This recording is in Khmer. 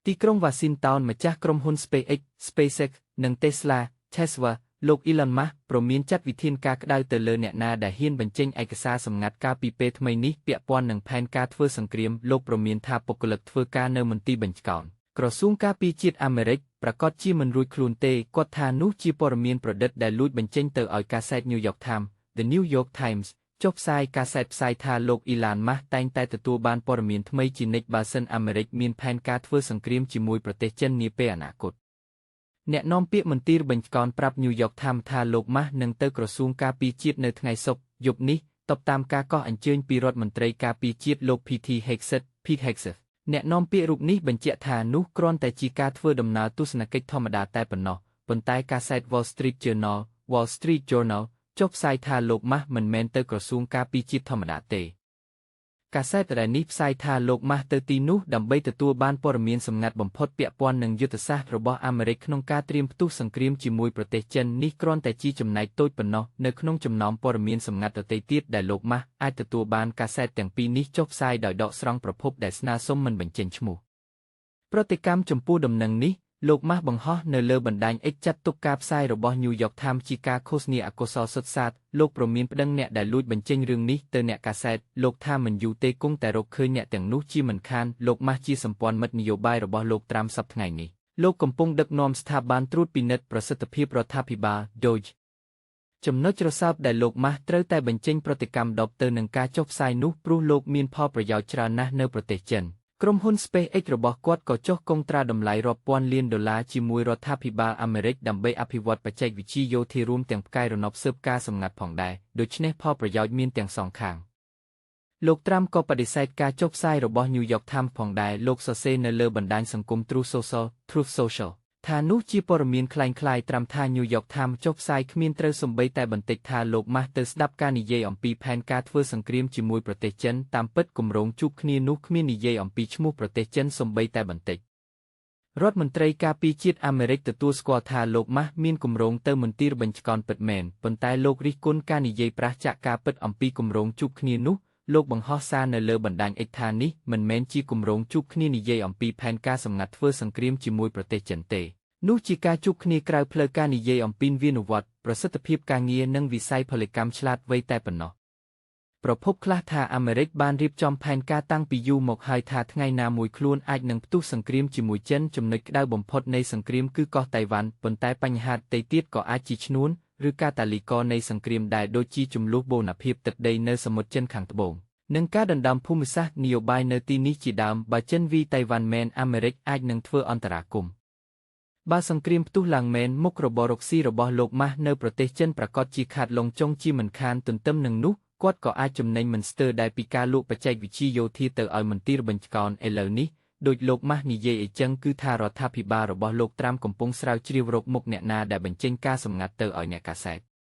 ទីក្រុងវ៉ាស៊ីនតោនម្ចាស់ក្រុមហ៊ុន SpaceX SpaceX និង Tesla Tesla លោក Elon Musk ព្រមានចាត់វិធានការក្តៅទៅលើអ្នកណាដែលហ៊ានបញ្ចេញឯកសារសម្ងាត់កាលពីពេលថ្មីនេះពាក់ព័ន្ធនឹងផែនការធ្វើសង្គ្រាមលោកព្រមានថាបុគ្គលិកធ្វើការនៅមន្ទីរបញ្ចកោណក្រសួងការពារជាតិអាមេរិកប្រាកដជាមិនរួចខ្លួនទេគាត់ថានោះជាព័ត៌មានប្រឌិតដែលលួចបញ្ចេញទៅឲ្យកាសែត New York Times The New York Times ចុះផ្សាយកាសែតផ្សាយថាលោកអ៊ីឡានម៉ាស់តែងតែទទួលបានព័ត៌មានថ្មីជានិច្ចបើសិនអាមេរិកមានផែនការធ្វើសង្គ្រាមជាមួយប្រទេសចិននាពេលអនាគតអ្នកនាំពាក្យមន្ទីរបញ្ចកោណប្រាប់ New York Times ថាលោកម៉ាស់នឹងទៅក្រសួងការពារជាតិនៅថ្ងៃសុក្រយប់នេះតបតាមការកោះអញ្ជើញពីរដ្ឋមន្ត្រីការពារជាតិលោក Pete Hegseth Pete Hegseth អ្នកនាំពាក្យរូបនេះបញ្ជាក់ថានោះគ្រាន់តែជាការធ្វើដំណើរទស្សនកិច្ចធម្មតាតែប៉ុណ្ណោះប៉ុន្តែកាសែត Wall Street Journal Wall Street Journal ចុះផ្សាយថាលោកម៉ាស់មិនមែនទៅក្រសួងការពារជាតិធម្មតាទេកាសែតដែលនេះផ្សាយថាលោកម៉ាស់ទៅទីនោះដើម្បីទទួលបានព័ត៌មានសម្ងាត់បំផុតពាក់ព័ន្ធនឹងយុទ្ធសាស្ត្ររបស់អាមេរិកក្នុងការត្រៀមផ្ទុះសង្គ្រាមជាមួយប្រទេសចិននេះគ្រាន់តែជាចំណែកតូចប៉ុណ្ណោះនៅក្នុងចំណោមព័ត៌មានសម្ងាត់ដទៃទៀតដែលលោកម៉ាស់អាចទទួលបានកាសែតទាំងពីរនេះចុះផ្សាយដោយដកស្រង់ប្រភពដែលស្នើសុំមិនបញ្ចេញឈ្មោះប្រតិកម្មចំពោះដំណឹងនេះលោកម៉ាស់បង្ហោះនៅលើបណ្ដាញ X ចាត់ទុកការផ្សាយរបស់ New York Times ជាការឃោសនាអកុសលសុទ្ធសាធលោកព្រមានប្តឹងអ្នកដែលលួចបញ្ចេញរឿងនេះទៅអ្នកកាសែតលោកថាមិនយូរទេគង់តែរកឃើញអ្នកទាំងនោះជាមិនខានលោកម៉ាស់ជាសម្ព័ន្ធមិត្តនយោបាយរបស់លោកត្រាំសប្តាហ៍ថ្ងៃនេះលោកកំពុងដឹកនាំស្ថាប័នត្រួតពិនិត្យប្រសិទ្ធភាពរដ្ឋាភិបាល DOGE ចំណុចរសើបដែលលោកម៉ាស់ត្រូវតែបញ្ចេញប្រតិកម្មដបទៅនឹងការចុះផ្សាយនោះព្រោះលោកមានផលប្រយោជន៍ច្រើនណាស់នៅប្រទេសចិនក្រុមហ៊ុន SpaceX របស់គាត់ក៏ចុះកុងត្រាតម្លៃរាប់ពាន់លានដុល្លារជាមួយរដ្ឋាភិបាលអាមេរិកដើម្បីអភិវឌ្ឍបច្ចេកវិទ្យាយោធារួមទាំងផ្កាយរណបស៊ើបការសម្ងាត់ផងដែរដូច្នេះផលប្រយោជន៍មានទាំងសងខាងលោកត្រាំក៏បដិសេធការចុះផ្សាយរបស់ New York Times ផងដែរលោកសរសេរនៅលើបណ្ដាញសង្គម Truth Social Truth Social ថានោះជាព័ត៌មានក្លែងក្លាយត្រាំថា New York Times ចុះផ្សាយគ្មានត្រូវសំបីតែបន្តិចថាលោកម៉ាស់ទៅស្ដាប់ការនិយាយអំពីផែនការធ្វើសង្គ្រាមជាមួយប្រទេសចិនតាមពិតគម្រោងជួបគ្នានោះគ្មាននិយាយអំពីឈ្មោះប្រទេសចិនសំបីតែបន្តិចរដ្ឋមន្ត្រីការពារជាតិអាមេរិកទទួលស្គាល់ថាលោកម៉ាស់មានគម្រោងទៅមន្ទីរបញ្ចកោណពិតមែនប៉ុន្តែលោករិះគន់ការនិយាយប្រាសចាកការពិតអំពីគម្រោងជួបគ្នានោះលោកបង្ហោះសារនៅលើបណ្ដាញ X ថានេះមិនមែនជាគម្រោងជួបគ្នានិយាយអំពីផែនការសម្ងាត់ធ្វើសង្គ្រាមជាមួយប្រទេសចិនទេនោះជាការជួបគ្នាក្រៅផ្លូវការនិយាយអំពីវិនុវត្តន៍ប្រសិទ្ធភាពការងារនិងវិស័យផលិតកម្មឆ្លាតវៃតែប៉ុណ្ណោះប្រភពខ្លះថាអាមេរិកបានរៀបចំផែនការតាំងពីយូរមកហើយថាថ្ងៃណាមួយខ្លួនអាចនឹងផ្ទុះសង្គ្រាមជាមួយចិនចំណុចក្តៅបំផុតនៃសង្គ្រាមគឺកោះតៃវ៉ាន់ប៉ុន្តែបញ្ហាផ្ទៃទៀតក៏អាចជាឈ្នួនឬកាតាលីករនៃសង្គ្រាមដែរដូចជាជម្លោះបូរណភាពទឹកដីនៅសមុទ្រចិនខាងត្បូងនិងការដណ្ដើមភូមិសាស្ត្រនយោបាយនៅទីនេះជាដើមបើចិនវីតៃវ៉ាន់មែនអាមេរិកអាចនឹងធ្វើអន្តរាគមន៍បើសង្គ្រាមផ្ទុះឡើងមែនមុខរបររកស៊ីរបស់លោកម៉ាស់នៅប្រទេសចិនប្រាកដជាខាតលងចុងជាមិនខានទន្ទឹមនឹងនោះគាត់ក៏អាចចំណេញមិនស្ទើរដែរពីការលក់បច្ចេកវិទ្យាយោធាទៅឲ្យមន្ទីរបញ្ចកោណឥឡូវនេះដោយលោកម៉ាស់និយាយអីចឹងគឺថារដ្ឋាភិបាលរបស់លោកត្រាំកំពុងស្រាវជ្រាវរកមុខអ្នកណាដែលបញ្ចេញការសម្ងាត់ទៅឲ្យអ្នកកាសែត